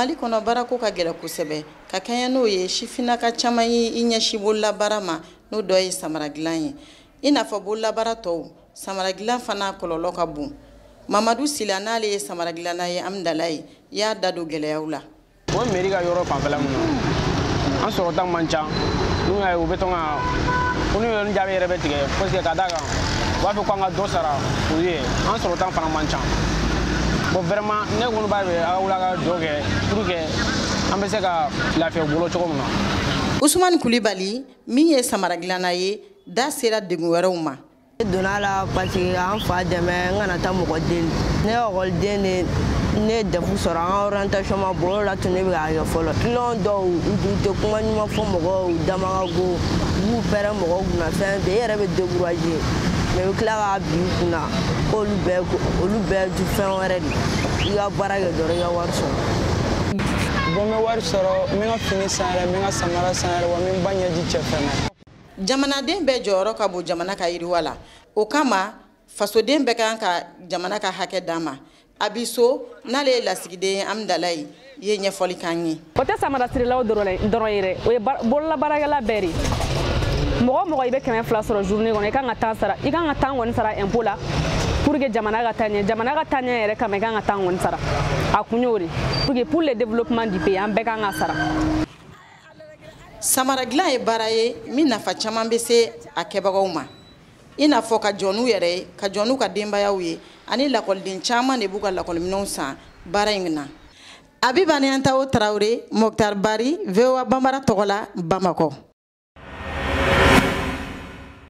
Mali kɔnɔ, baarako ka gɛlɛn kosɛbɛ. Ka kɛɲɛ n'o ye, sifinnaka caman ye i ɲɛsin bololabaara ma, n'o dɔ ye samara dilan ye. I n'a fɔ bololabaara tɔw, samara dilan fana kɔlɔlɔ ka bon. Mamadu Sila, n'ale ye samara dilanna ye Amidalayi, y'a da don gɛlɛyaw la. O mairie ka yɔrɔ fanfɛla mun na, an sɔrɔta man ca. N'u y'a ye, u bɛ tɔn ka ko n'u yɛrɛ jaabi yɛrɛ bɛ tigɛ, parce que ka d'a kan, u b'a fɔ k'an ka dɔ sara olu ye. An sɔrɔta fana man ca. Bon, vraiment, ne kɔni b'a fɛ a ka wuli a ka jɔ kɛ pour que an bɛ se ka lafiya bolo cogo min na. Usumani Kulibali, min ye samara dilanna ye, da sera degun wɛrɛw ma. Ne donna la parce que an fa dɛmɛ, n kana taa mɔgɔ deli. Ne ye ekɔliden de, ne ye DEF sɔrɔ, an ka orientation ma bɔ, o de la tun ne bɛ k'a kɛ fɔlɔ. Client dɔw, u tɛ kuma ɲuman fɔ mɔgɔw, u dama ka go, u b'u pɛrɛn mɔgɔw kunna, fɛn bɛɛ. E yɛrɛ bɛ décourager, mais i bɛ tila k'a bin i kunna k'olu bɛɛ, olu bɛɛ tu fɛn wɛrɛ de. I ka baara kɛ dɔrɔn, i ka wari sɔrɔ. Bon, n bɛ wari sɔrɔ, n bɛ n ka fini san yɛrɛ, n bɛ n ka samara san yɛrɛ, wa n bɛ n ba ɲɛji cɛ fɛnɛ. Jamanaden bɛɛ jɔyɔrɔ ka bon jamana ka yiriwa la. O kama, fasoden bɛɛ kan ka jamana ka hakɛ d'a ma. Abiso, n'ale ye lasigiden ye Amidalayi, ye ɲɛfɔli k'an ye. O tɛ samara sirilaw dɔrɔn ye dɛ, o ye bololabaarakɛla bɛɛ de. Mɔgɔ o mɔgɔ, i bɛ 200 sɔrɔ journée kɔnɔ, i kan ka 10 sara, i kan ka 10 kɔni sara impôt la pour que jamana ka taa ɲɛ. Jamana ka taa ɲɛ yɛrɛ kama, i kan ka 10 kɔni sara. A kun y'o de pour que pour le développement du pays, an bɛɛ kan ka sara. Samara dilan ye baara ye min nafa caman bɛ se a kɛbagaw ma, i n'a fɔ ka jɔ n'u yɛrɛ ye, ka jɔ n'u ka denbayaw ye, ani lakɔliden caman de b'u ka lakɔliminɛnw san baara in na. Abiba Niyantawo Tarawele, Mokhtar Bari, VOA Bambara tɔgɔ la, Bamakɔ.